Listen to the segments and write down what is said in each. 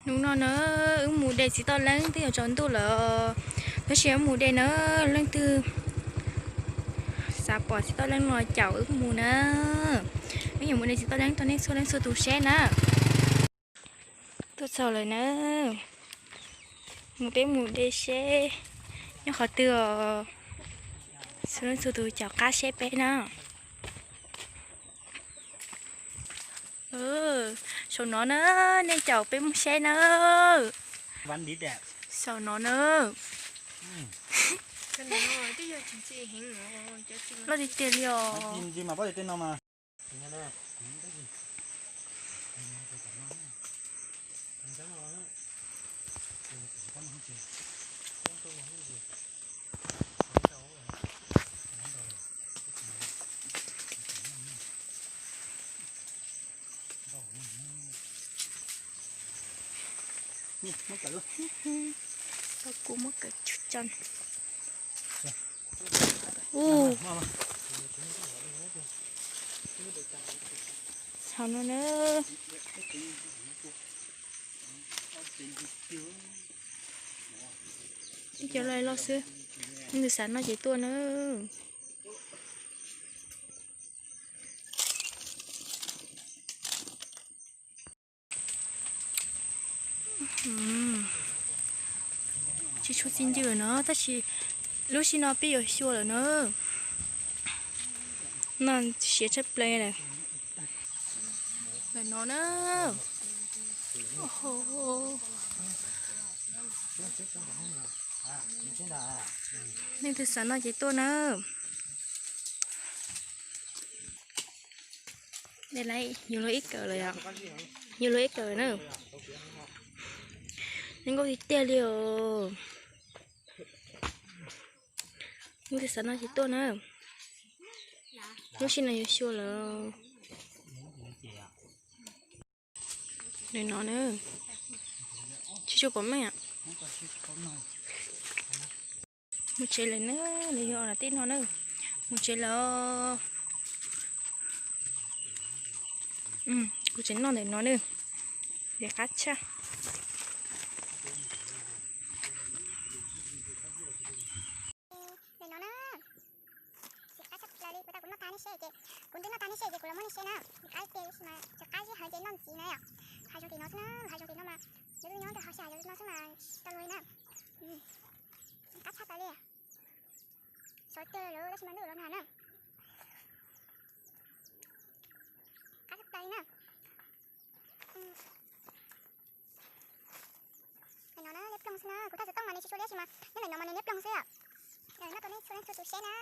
Hnub no na, wb mus de txiv toj leeb, twb yuav tsaus ntuj lawm, tab sis wb mus de na. Leej twg xav pom txiv toj leeb no caum wb mus na. Wb yuav mus de txiv toj leeb rau nej txhua leej txhua tus seb na. Tuaj txog lawm na, mus peb mus de seb nyob qhov twg os. Txhua leej txhua tus caum qab seb peb na. Saum no na, nej caum peb mus seb na. Saum no na. Loj tiag tiag li os. Tau kuv muab kawm tsuj tso. U, txhaum no na. Ib co loj loj xwb, leej twg xav noj ces tuaj na. Tsis tshua txi ncw no tab sis lub sij no peb yuav xyuas lawm na. Noj siav tshaj plaws lawm. Lawm no na. Leej twg xav noj ces tuaj na. Yuav luag ib kawm lawm yom. Yuav luag ib kawm na. Zoo nkauj tiag tiag li os. Leej twg xav noj ces tuaj na. Lub sij no yuav xyuas lawm. Nim no na, tsis tshua pom meej. Mus tsev lawm na, nws yog tib no na. Mus tsev lawm. Kuv tseem noj ntawm no na, ntxim qab tshaj. Ntawm no na, ntxim qab tshaj plaws li. Kuv tas kuv noj tag nej seb ces, kuv twb noj tag nej seb ces kuv los muab nej seb na. Ntxim qab tiag, tab sis mas tsis qab zib hawv ces noj ntxiv na yom. Hav zoov tim no xwb na, hav zoov tim no mas yog nyob rau hauv xya yog noj xwb mas tau luag li na. Ntxim qab tshaj plaws li. Sov tiag lawm tab sis mas ntuj los nag na. Qab tshaj plaws li na. Ntawm no na liab ploog xwb na, kuv thaj xov tooj mas nws tsis tshua liab tab sis mas nyob ntawm no mas nws liab ploog xwb yom. Noj rau nej txhua leej txhua tus seb na.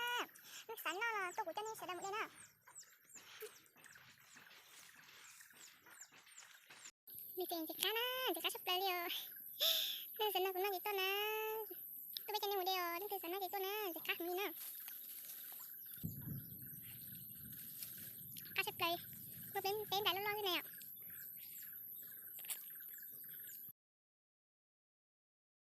Leej xav noj los tuaj kuv coj nej sawv daws mus de na. Nws tseem ntxim qab na, ntxim qab tshaj plaws li os. Leej twg xav noj kuv noj ces tuaj na. Tuaj peb coj nej mus de os, leej twg xav noj ces tuaj na, ntxim qab heev li na. Qab tshaj plaws, muaj peb ntais loj loj xwb na yom.